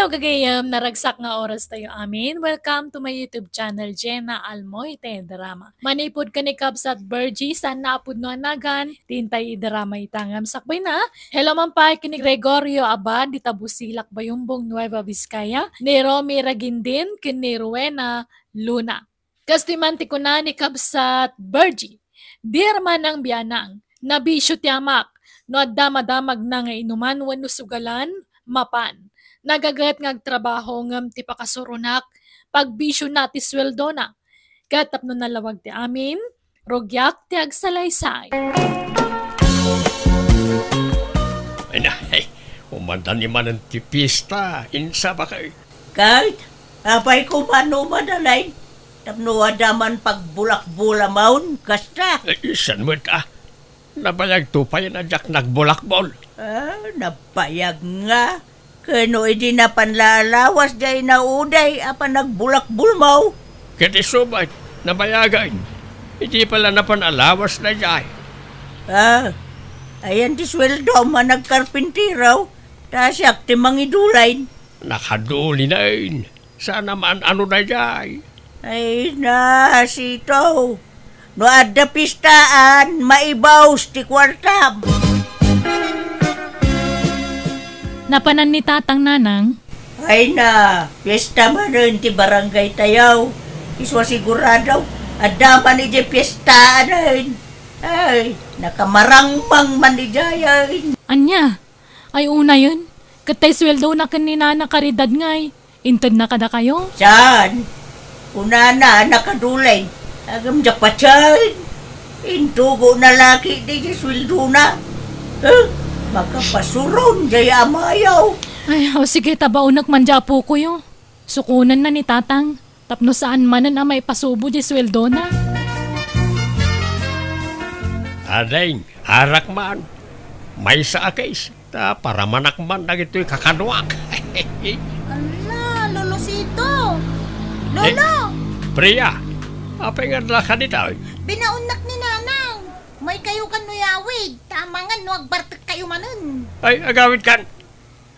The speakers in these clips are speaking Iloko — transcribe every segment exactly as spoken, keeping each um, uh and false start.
Gagayem, naragsak nga oras tayo amin. Welcome to my YouTube channel, Jenna Almoite Drama. Manipud ken ni Kabsat Virgie, saan nga a pudno a nagan, ti intay idrama ita ngem sakbayna. Hello man pay ken ni Gregorio Abad, dita Busilak, Bayumbong, Nueva Vizcaya, ni Romy Ragindin, ken ni Rowena Luna. Kastoy man ti kuna ni Kabsat Virgie, "Dear Manang Bianang, nabisio ti amak. No adda madamagna nga inuman wenno sugalan, mapan. Nagaget nga agtrabaho ngem ti pakasuronak, pagbisiona ti sueldona. Ket tapno nalawag ti amin, rugiak ti agsalaysay." Ay na, ay, umanda ni manen ti pista, insa ba kay? Ket, apay koma no madalain, tapno adda man pagbulakbulamon, kasta? Eh, isan met, ah. Nabayagto pay a diak nagbulakbol. Ah, nabayag nga. Ken no idi napan la alawas diay nauday a panagbulakbolmo? Ket isu met, nabayagen. Idi pay la napan alawas daydiay. Ah, ayan ti sueldom a nagkarpintero, ta siak ti mangidulain. Nakadulinen. Saan a maan-ano daydiay. Ay, nasito. No adda pistaan, maibus ti kuartam. Napanan ni Tatang, Nanang? Ay na, pista manen ti barangay tayo. Isu a sigurado, adda man idiay pistaanen. Ay, nakamarangmang man idiayen. Ania? Ay, unayen, ket tay sueldona ken ni Nana Caridad ngay, intedna kadakayo? Saan? Kunana a nakadulain. Agem, diak patien. Intugona la ketdi diay sueldona. Eh, makapasuron diay amayo. Ay, o sige, tabaonek man diay apokoyo. Sukonenna ni Tatang, tapno saan manen a maipasubo diay sueldona. Ading, arak man. Maysa a case, ta paramanak man dagitoy kakaduak. Ala, Lolo Sito! Lolo! Eh, Priya, apay nga adda ka ditoy? Binaonnak ni Nanang. Maykayo kan no yawid, ta amangan no agbartekkayo manen. Ay, agawidkan.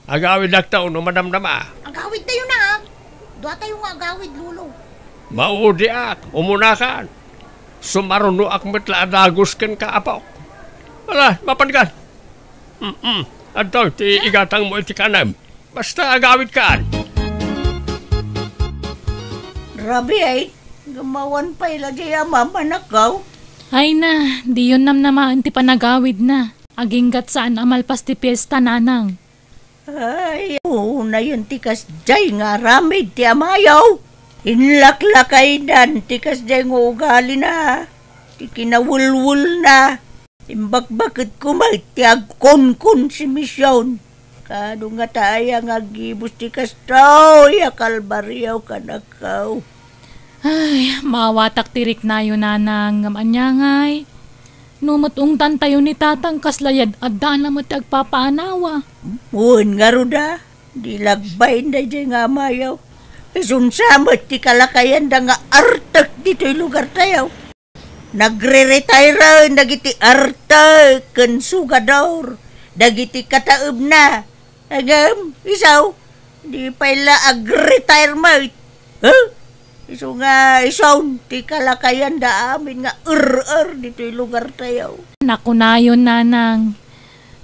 Agawidakto no madamdama. Agawidtayo na, ah. Duatayo nga agawid, Lolo. Maudiak, umunakan. Sumarunoak met la a dagus kenka, apok. Ala, mapanka. Mm-mm. Adtoy ti igatangmo iti kanem. Basta agawidkan. Rabiay, gummawan pay la diay a mamanakkaw. Ay na, diyon namnamaen ti panagawidna. Aginggat saan a malpas ti pista, Nanang. Ay, unayen ti kasdiay nga aramid ti amayo. Inlaklakaydan ti kasdiay nga ugalina, ti kinawelwelna. Imbakbaket ko met ti agkonkonsumision. Kano ngata aya nga aggibus ti kastoy a kalbario kadakayo? Ay, maawatak ti riknayo, Nanang, ngem ania ngay? No met ungtantayo ni Tatang, kasla yad-adda na met ti agpapaanawa. Wen ngarud a, di lagbayen daydiay nga amayo. Isunsa met ti kalakayanda nga artek ditoy lugartayo. Nagre-retire dagiti artek ken sugador dagiti kataebna. Ngem isu, di pay la ag-retire met. Huh? Isu nga isu ti kalakayanda amin nga er-er ditoy lugartayo. Nakunayon, Nanang,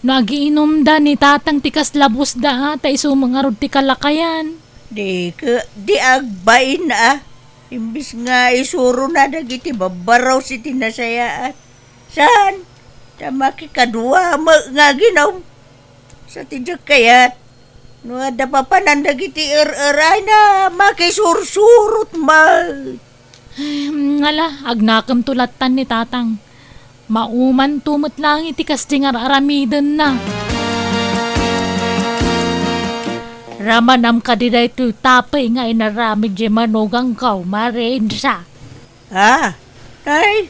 no agiinumda ni Tatang ti kasla busda, a, ta isu met ngarud ti kalakayan. Di ke, di agbain a. Imbis nga isurona dagiti babbarus iti nasayaat. Saan? Ta makikadua met nga aginum. Sa ti diak kayat, no adda papanan dagiti er-er, ay na, makisursurot met. Ay, ngala, agnakemto lattan ni Tatang. Maumanto met laeng iti kasdi nga ar-aramidenna. Ramanam kadi daytoy tapey nga inaramid diay manugangko, Mare Insa. Ah, tay,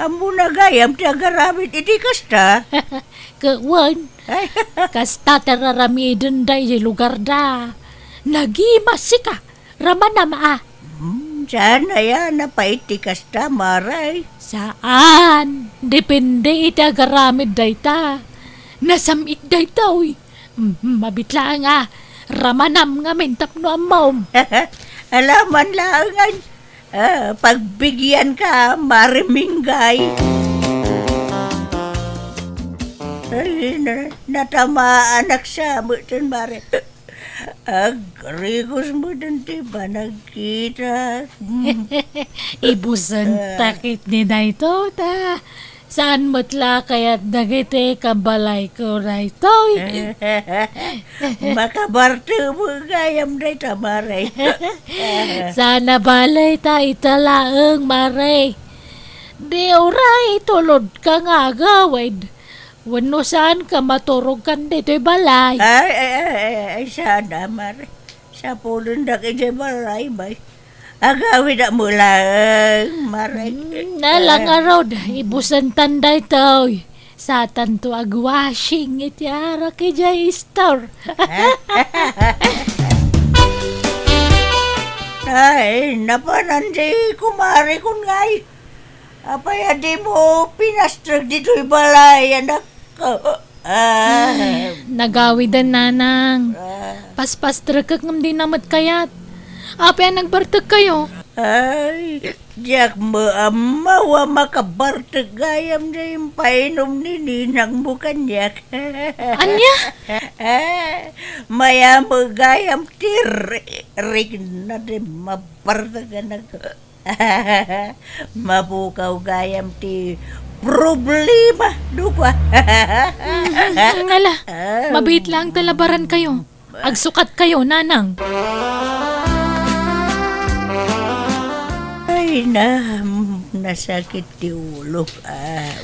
ammona gayam ti agaramid iti kasta? Ket wen, ay, kasta ti ar-aramidenda idiay lugarda. Nagimasika, ramanam a. Hmm, saan aya napait ti kasta, Mare? Saan. Depende iti agaramid dayta. Nasam-it daytoy. Hmm, mabit laeng a. Ramanam ngamin tapno ammom. Alaman laengan. Ah, pagbigianka, Mare Minggay. Ay, na-, natamaanak sa met, Mare. Agrigos met ti panagkita. Ibusen ta ket ni daytoy ta. Saan met la kayat dagiti kabalayko daytoy? Makabartemo gayam dayta, Mare. Saan a bale ta ita laeng, Mare. Di uray tulodka nga agawid. Wenno saanka maturogkan ditoy balay? Ay, ay, ay, ay, ay, saan a, Mare. Sapulendak idiay balay, bay. Agawid a mulaeng, Mare. Hmm, ala ngarud, ibusentan daytoy. Saantanto agwashing iti arak idiay store. Ay, napanan ti kumarekon ngay. Apay a dimo pinastrek ditoy balay, anak? Ah. Nagawiden, nanang. Ah. Paspastrekek ngem dina met kayat. Apay a nagbartekkayo? Ay, diak maammo a makabartek gayam ti impainom ni ninangmo kaniak. Ania? Ah, mayamo gayam ti ri-, rikna ti mabartek, anak. Mapukaw gayam ti problema, dukwa. Mm, ala, mabiit laeng ta labarankayo. Agsukatkayo, nanang. Ay, na, nasakit ti ulok. Ah,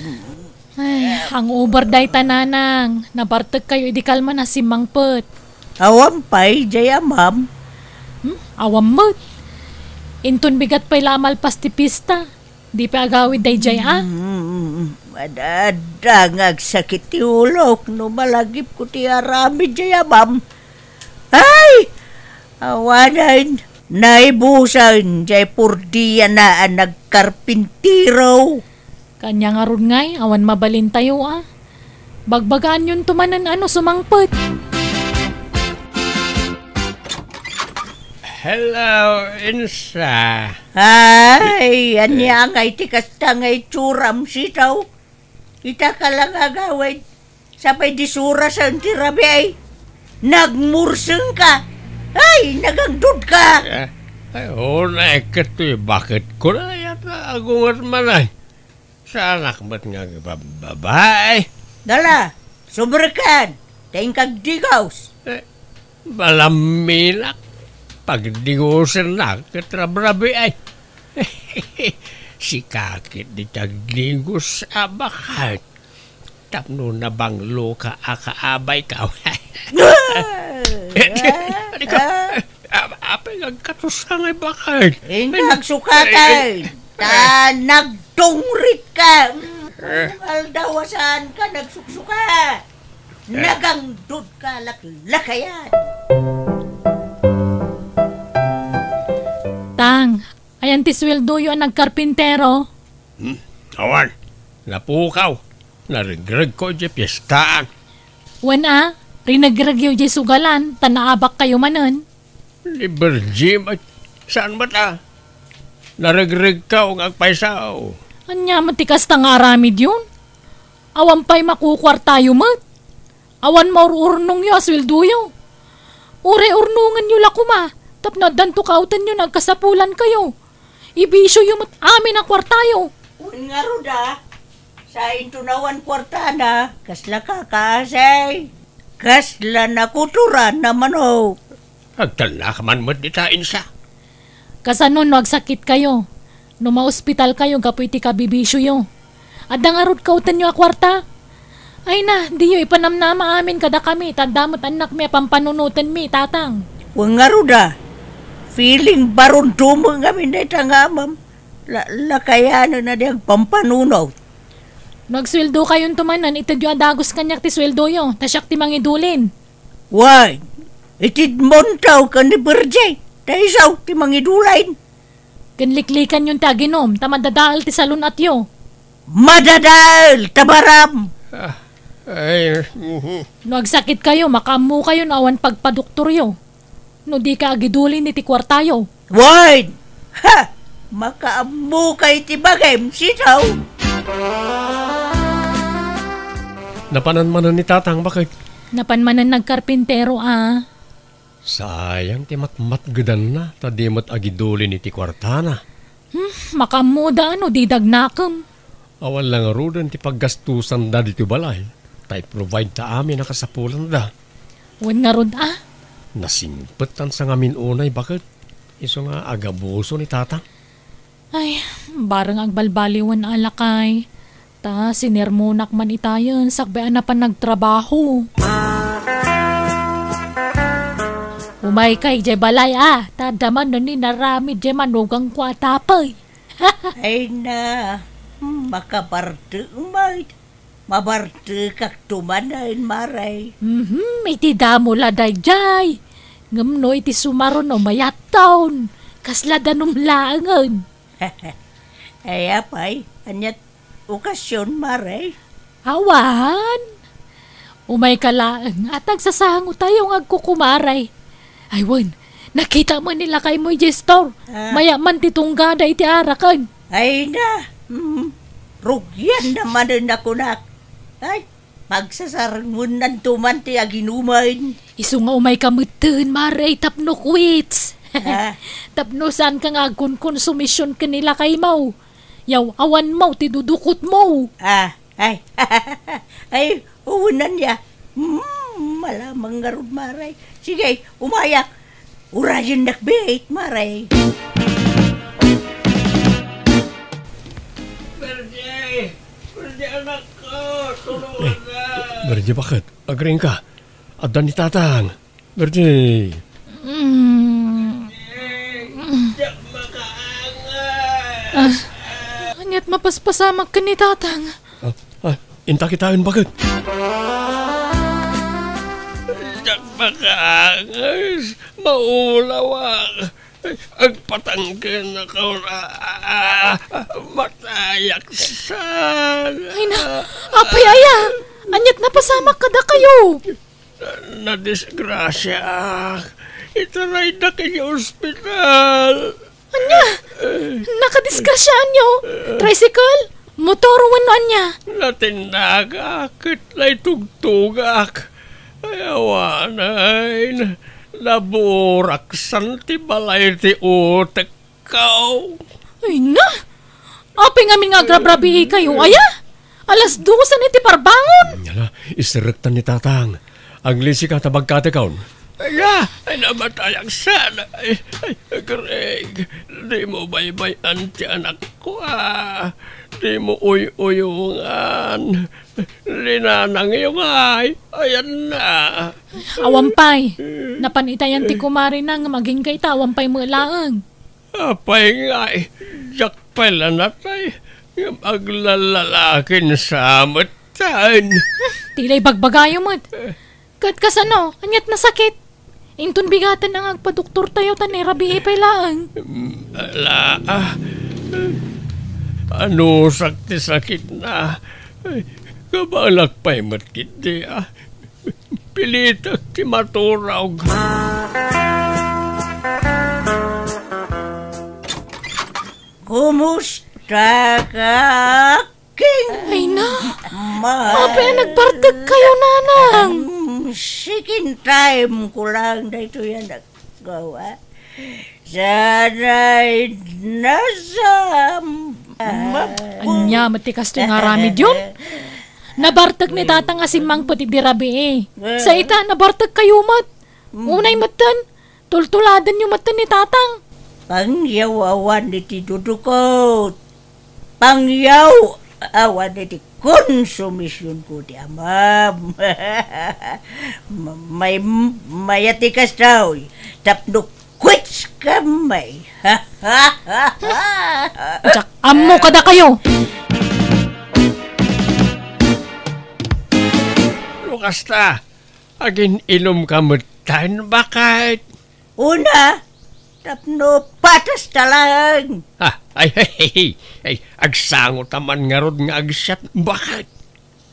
Ay, hangover dayta, nanang. Nabartekkayo idi kalman a simmangpet. Awan pay, jay amam. Hmm? Awan met. Inton bigat pay la a malpas ti pista. Di pay agawid dayjay, a? Mm, adda nga agsakit ti ulok no malagipko ti aramid, jay amam. Ay! Awanen, naibusen, jay purdiana a nagkarpintero. Kanya ngarud ngay, awan mabalintayo, a. Bagbagaanyonto manen a no sumangpet. Hello, Insa. Ay, ania ngay ti kasta nga itsuram, sitaw? Ita ka la nga agawid. Sapay di surasen ti rabii. Nagmursengka. Ay, nagangdudka. Eh, ay, unay ket toy baketko na yata agunget man ay. Saanak met nga agbababae. Dala, sumrekan, ta inkagdigos. Eh, balamminak, pagdigosennak ket rabrabii ay. Sika ket di tagdigos a baket. Tapno nabangloka a kaabayka. Adi ka, ap-, apay nga agkatoska nga ibakan? Inka agsukatan, ta nagdungritka. Mm, aldaw a saanka nagsuksuka. Nagangdudka laklakayan. Tang, ayan ti sueldoyo a nagkarpintero? Hmm? Awan. Napukaw. Naregregko idiay piestaan. Wen a, rinegregyo idiay sugalan, ta naabakkayo manen. Ni Virgie, may, saan met a? Naregregkaw nga agpaysaw. Ania met ti kasta nga aramidyon? Awan pay makukuartayo met. Awan maur-urnongyo a sueldoyo. Uray urnongenyo la koma, tapno addanto kaawtenyo nga agkasapulankayo. Ibisioyo met amin a kuartayo. Wen ngarud a, sainto nawan kuartana, kasla kakaasay, kasla nakutoran a manok. Agtalnak man met dita, Insa. Kasano no agsakitkayo? No maospitalkayo gapu iti kabibisioyo? Adda ngarud kaawtenyo a kuarta? Ay na, diyo ipanamnama amin kadakami, ta adda met annakmi a pampanunotenmi, tatang. Wen ngarud a, feeling baron dumo ngamin dayta nga amam. La-, lakayanen a di agpampanunot. No agsueldokayonto manen, itedyo a dagus kaniak ti sueldoyo, ta siak ti mangidulin. Wen, itedmonto ken ni Virgie, ta isu ti mangidulin. Ken liklikanyon ti aginom, ta madadael ti salun-atyo. Madadael, ta baram! Ah, Ay, mhm. No agsakitkayo, makaammokayo no awan pagpadoktoryo. No dika agidulin iti kuartayo. Wen! Ha! Makaammoka iti bagim, sitaw! Napanan manen ni Tatang, baket? Napan manen nagkarpintero, a. Sayang ti matmatgedanna, ta di met agidulin iti kuartana. Hmm, makaammoda no di dagnakem. Awan la ngaruden ti paggastusanda ditoy balay, ta i-provide ta amin a kasapulanda. Wen ngarud, a? Nasingpet tan sangamin unay, baket. Isu nga agabuso ni Tatang. Ay, bareng agbalbaliwen a lakay. Ta sinermonak man itayen sakbay a napan nagtrabaho. Umayka idiay balay, a, ta adda man no inaramid diay manugangko a tapay. Ay na, makabartek met. Mabartekakto manen, Mare. Mhm, iti damo la daydiay. Ngem no iti sumaruno, mayatton. Kasla danum laengen. Ay, apay, aniat okasion, Mare? Awan. Umayka laeng, a ta agsasangotayo nga agkukumaray. Ay, wen, nakita met ni lakaymo idiay store. Ah. Mayat man ti tunggada iti araken. Ay na, mm, rugian na manen a kunak. Ay, pagsasarengennanto man ti aginumen. Isu nga umayka metten, Mare, tapno quits. Ah. Tapno saanka nga agkonkonsumision ken ni lakaymo. Yaw-awanmo ti dudukotmo. Ah, ay. Ay, wen ania. Hmm, malamang ngarud, Mare. Sige, umayak. Urayennak biit, Mare. Bernie! Bernie, anakko! Tulungan na! Bernie, baket? Agriingka? Adda ni Tatang. Bernie! Mm. Diak makaangas. Ah, aniat mapaspasamak ken ni Tatang? Ah, ah, inta kitaen, baket? Diak makaangas. Maulawak. Agpatangken ako. Ah, ah, ah, matayak saan. Ay na, apay aya? Aniat napasamak kadakayo? Nadisgrasiaak. Itaraydak iti ospital. Ania? Nakadisgrasiaanyo? Tricycle? Motor wenno ania? Natinnagak ket naitugtogak. Ay, awanen. Naburaksan ti balay ti utek. Ikaw. Ay na! Apay ngamin nga agrabrabiikayo, aya? Alas dosen iti parbangon! Ala, iserektan ni Tatang. Aglisika ta bagkatekon. Aya, ay, namatayak saan. Ay, ay, Greg, dimo baybay-an ti anakko, a. Dimo uy-uyongan. Linanangyo ngay, ayanna. Awan pay. Napan itayan ti kumarina ngem agingga ita awan pay met laeng. Apay ngay, diak pay la natay, ngem aglalalakin sa metten. Ti la ibagbagayo met. Ket kasano, aniat nasakit? Inton bigaten nga agpadoktortayo ta ni rabii pay laeng. Mm, ala, ah. Anusak ti sakitna. Ay, kabaelak pay met ketdi, ah. Pilitek ti maturog. Kumusta ka, King? Ay na, Ma- apay a nagbartek kayo, nanang? Mm, second time ko lang daytoy a naggawa. Sana'y nasa map-, Ania met ti kastoy nga aramidyon? Nabartek ni Tatang a simmangpet idi rabii. Sa ita, nabartek kayo met. Unay metten, tultuladenyo metten ni Tatang. Pangyaw-awan iti dudukot. Pangyaw-awan iti konsumisionko ti amam. Ma-, may-, mayat ti kastoy. Tapno quits kami. Diak ammo kadakayo. No kasta, agin-inom ka metten, baket? Una, tapno patas ta laeng. Ah, ay, ay, ay, ay, agsango ta man ngarud nga agsiat, baket?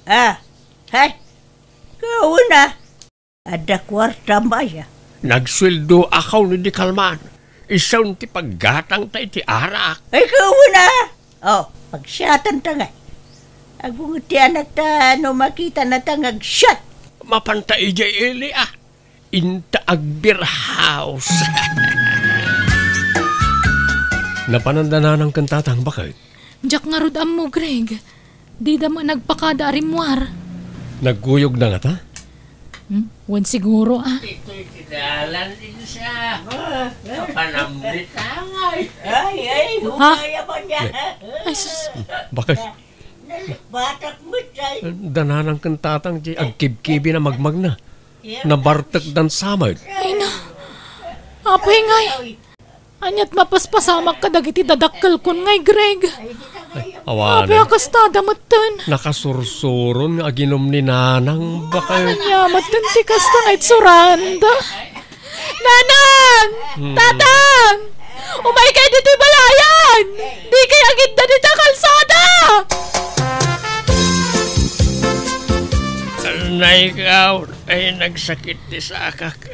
Ah, Hay, kauna. Adda kuarta, maya. Nagsueldo a kaw ni di kalman. Isun ti paggatangta iti arak. Ay, kauna. Oh, pagsiatanta ngay. Agunget ti anakta no makitanata nga agsiat. Mapanta idiay ili, ah. Inta agbirhaos. Napananda nanang ken tatang, baket? Diak ngarud ammo, Greg. Dida met nagpakada a rimmuar. Nagkuyogda ngata? Hmm? Wen siguro, ah. Itoy ti dalan din siya. Kapanamnit angay. Ay, ay, Ha? Humaya pa niya. Ay, sus. Baket? Batak met, ay. Da nanang ken tatang ti agkibkibi na magmagna. Nabartek dan samet. Ay na. Apo, ingay. Aniat mapaspasamak kadagiti dadakkelkon ngay, Greg. Awan. Apo, a kasta da metten. Nakasursuron nga aginom ni nanang, baket. Ania metten ti kasta nga itsuranda. Nanang! Hmm. Tatang! Umaykay ditoy balayan! Dikay agidda dita kalsada! Nay, kaw, ay nagsakit ti sakak.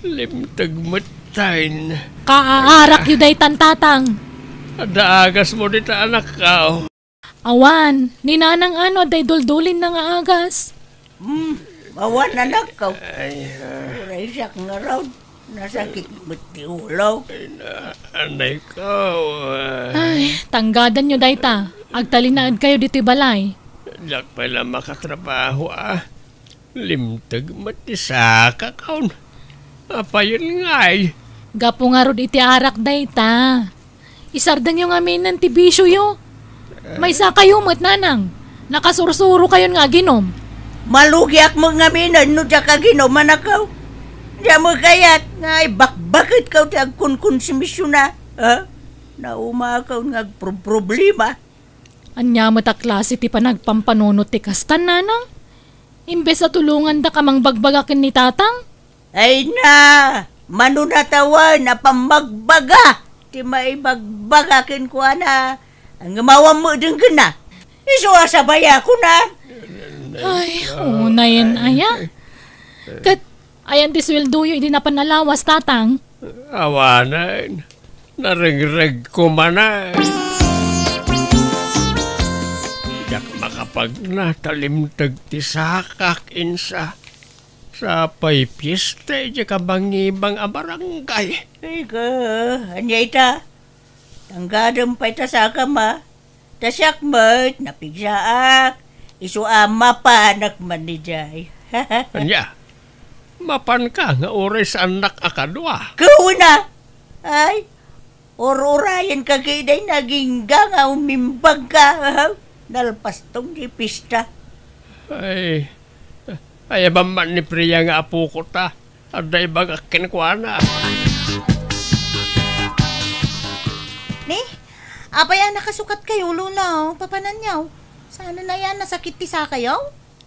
Limteg metten. Kaaarakyo daytan, tatang. Adda agasmo dita, anak, kaw. Awan, ni nanang ano adda iduldulinna nga agas. Hmm, awan, anak, kaw. Ay, ah. Uray siak ngarud. Nasakit met ti ulo. Ay, na, anay, kaw, ah. Ay, tanggadanyo dayta. Agtalinaedkayo ditoy balay. Diak pay la makatrabaho, ah. Limteg met ti sakak, kaw. Apayen ngay? Gapu ngarud iti arak dayta. Isardenyo ngaminen ti bisioyo. Maysakayo met, nanang. Nakasursurokayon nga aginom. Malugiak met ngaminen no diak aginom, anak, kaw. Diak met kayat nga ibakbaketkaw ti agkonkonsumision, ha? Naumakaw nga agproproblema. Ania met a klase ti panagpampanunot ti kastan, nanang? Imbes a tulongandak a mangbagbaga ken ni tatang? Ay na, mano natawen a pammagbaga ti maibagbaga kenkuana, ngem awan met denggenna. Isu a sabayakon a. Ay, unayen aya. Ket ayan ti sueldoyo idi napan a lawas, tatang? Awanen, narengregko manen. Diak makapagna ta limteg ti sakak, insa. Sapay fiesta idiay kabangibang a barangay. Ay ka, ania ita? Tanggadem pay ta sakam a. Ta siak met, napigsaak. Isu a mapanak man idiay. Ania? Mapanka nga uray saannak a kadua? Kuna! Ay, Ur-urayenka ketdi, nagingga nga umimbagka. Nalpaston ti pista. Ay, ay, awan man ni Priya nga apoko ta. Adda ibagak kenkuana. Ni, apay a nakasukat kayo, Lolo? Papananyo? Saan na yan? Nasakit ti sakayo?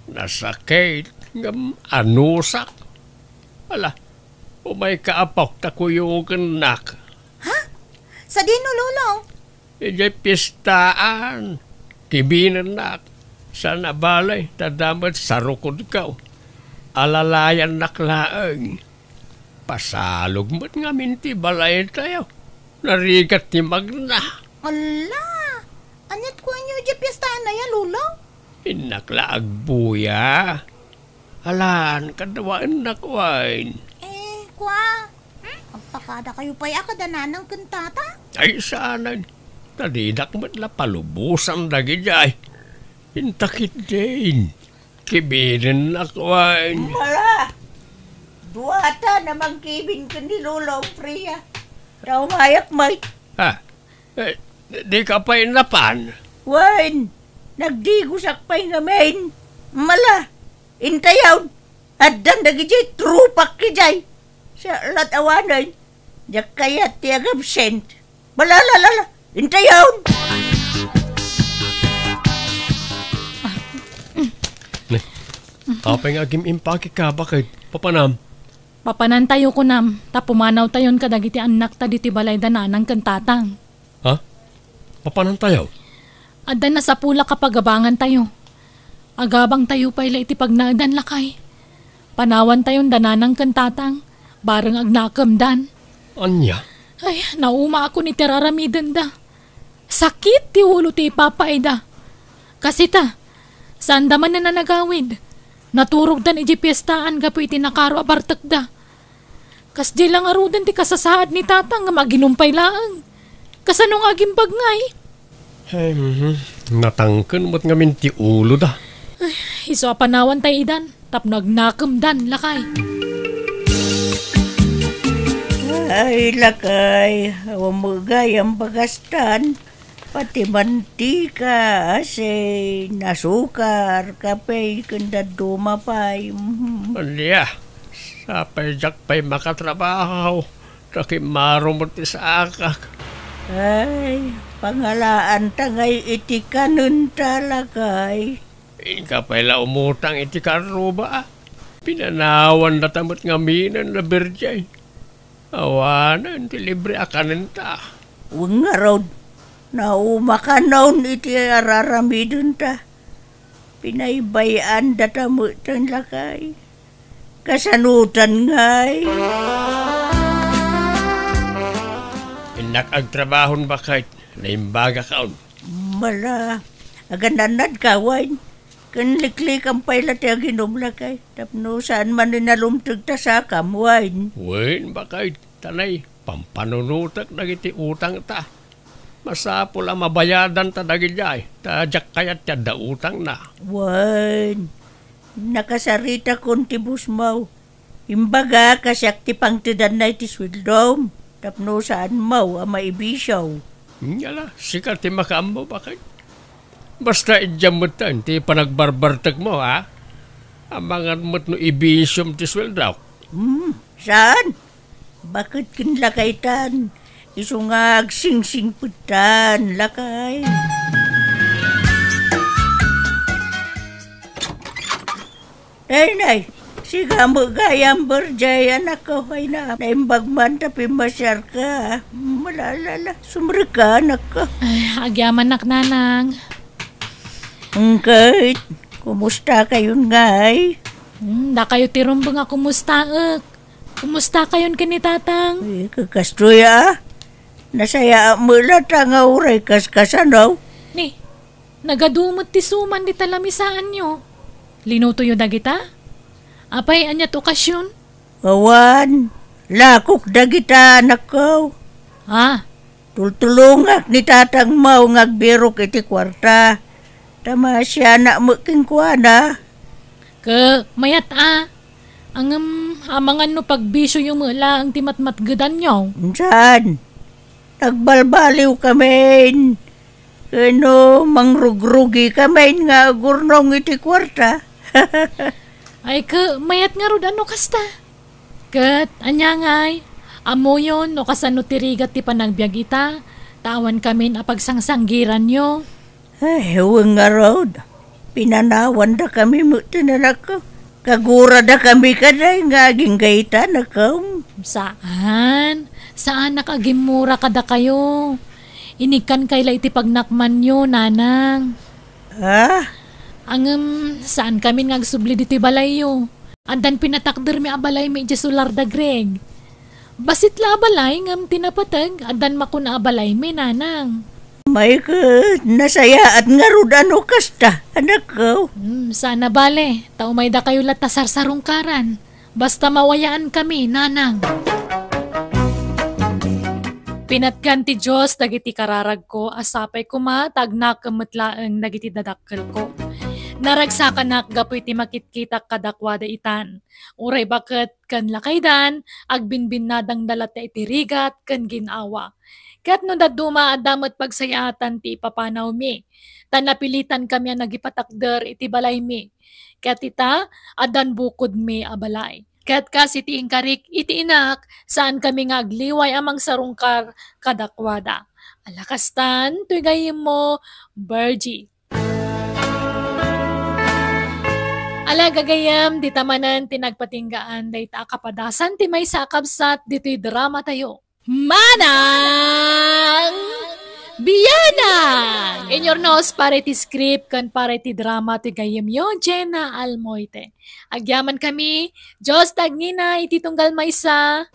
Nasakit, ngem anusak. Ala, umayka, apok, ta kuyogennak. Ha? Sadino, Lolo? Idiay pistaan, kibinennak. Saan a bale, ta adda met sarukodko. Alalayannak laeng. Pasalog met ngamin ti balaytayo. Narigat ti magna. Ala! Aniat kuanyo idiay piestaan aya, Lolo? Innak la agbuya. Alan, kadawaennak wen. Eh, kua? Hmm? Agpakada kayo pay a kada nanang ken tata? Ay, saanen. Ta didak met la palubosan dagidiay. Inta ketdin. Kibinennak wen. Mala! Duata na mangkibin ken ni Lolo Priya. Ta umayak met. Ha? Eh, di ka pay napan? Wen, nagdigosak pay ngamin. Mala, intayon, addan dagidiay tropak idiay. Sa lat awanen, diak kayat ti agabsent. Mala, la, la, la, intayon. Ne, apay nga agim-impake ka, baket? Papanam? Papanantayo, kunam, ta pumanawtayon kadagiti annakta ditoy balay da nanang ken tatang. Ha? Papanantayo? Adda nasapulak a pagabangantayo. Agabangtayo pay la iti pagnaedan, lakay. Panawantayon da nanang ken tatang, bareng agnakemdan. Ania? Ay, naumaakon iti raramidenda. Sakit ti ulo ti ipapaayda. Kasita, saanda manen a nagawid. Naturogdan idiay piestaan gapu iti nakaro a bartekda. Kasdiay la ngaruden ti kasasaad ni tatang nga aginumpay laeng. Kasano nga agimbag ngay? Ay, mhm. Natangken met ngamin ti uloda. Ay, isu a panawan tay idan, tapno agnakemdan, lakay. Ay, lakay, awan met gayam bagastan. Pati mantika, asin, asukar, kape, ken dadduma pay. Mhm. Ania, sapay diak pay makatrabaho, ta kimmaro met ti saakak. Ay, pangalaanta ngay iti kanenta, lakay. Inka pay la umutang iti karruba. Pinanawandata met ngaminen a birthday. Awanen ti libre a kanenta. Wen ngarud, naumakanon iti araramidenta. Pinaybay-andata met ten, lakay. Kasanotan ngay? Innak agtrabahon, baket. Naimbagakon. Mala, aganannadka, wen? Ken liklikam pay la ti aginum, lakay, tapno saan manen a lumteg ta sakam, wen? Wen, baket, ta nay, pampanunotek dagiti utangta. Masapul a mabayadanta dagidiay, ta diak kayat ti adda utangna. Wen, nakasaritakon ti busmaw. Imbaga, kasiak ti pangtedanna iti sueldom, tapno saanmo a maibisio. Ngala, sika ti makaammo, baket. Basta idiam metten ti panagbarbartekmo, ha? Amangan met no ibisiom ti sueldok. Hmm, saan? Baket ken lakaytan, isu nga agsingsingpettan, lakay. Nay, nay, sika met gayam, Berjay, anakko, ay na, naimbag man ta pimmasiarka. Malalala, sumrekka, anakko. Ay, agyamanak, nanang. Engket, kumusta kayon ngay? Hmm, dakayo ti rumbeng a kumustaek. Kumusta kayon ken ni tatang? Ay, kakastoy a. Nasayaat met latta nga uray kaskasano. Ni, nagadu met ti suman dita lamisaanyo. Linutoyo dagita? Apay, ania ti okasion? Awan, lakok dagita, anakko. Ah. Tultulongak ni tatangmo nga agbirok iti kuarta. Ta maasianak met kenkuana. Ke, mayat a. Ngem, amangan no pagbisioyo met laeng ti matmatgedanyo. Saan? Nagbalbaliwkamin. Ken no, mangrugrugikamin nga agurnong iti kuarta. Ay, ke, mayat ngarud a no kasta. Ket, ania ngay? Ammoyon no kasano ti rigat ti panagbiag ita, ta awankamin a pagsangsanggiranyo. Ay, wen ngarud. Pinanawandakami met ti nanakko. Kaguradakami kadi nga agingga ita, anakko. Saan. Saanak a gimmura kadakayo. Inikkankay la iti pagnakmanyo, nanang. Ah? Ngem, saankamin nga agsubli ditoy balayyo. Addan pinatakdermi a balaymi idiay solar da Greg. Bassit la a balay ngem ti napateg, addan makuna a balaymi, nanang. May ket, nasayaat ngarud a no kasta, anakko. Hmm, saan a bale, ta umaydakayo latta sarsarungkaran. Basta mawayaankami, nanang. Pinatgan ti Dios dagiti kararagko a sapay koma ta agnakem met laeng dagiti dadakkelko. Naragsakanak gapu iti makitkitak kadakuada itan. Uray baket ken lakaydan, agbinbinnadangda latta iti rigat ken gin-awa. Ket no dadduma, adda met pagsayaatan ti ipapanawmi, ta napilitankami a nagipatakder iti balaymi. Ket ita, addan bukodmi a balay. Ket kas iti inkarik iti inak, saankami nga agliway a mangsarungkar kadakuada. Ala kastan, toy gayyemmo, Virgie. Ala, gagayyem, dita manen ti nagpatinggaan dayta a kapadasan ti maysa a kabsat ditoy dramatayo. Manang! Bianang! Inyurnos para iti script ken para iti drama ti gayyemyo, Jenna Almoite. Agyamankami, Dios ti agnina iti tunggal maysa.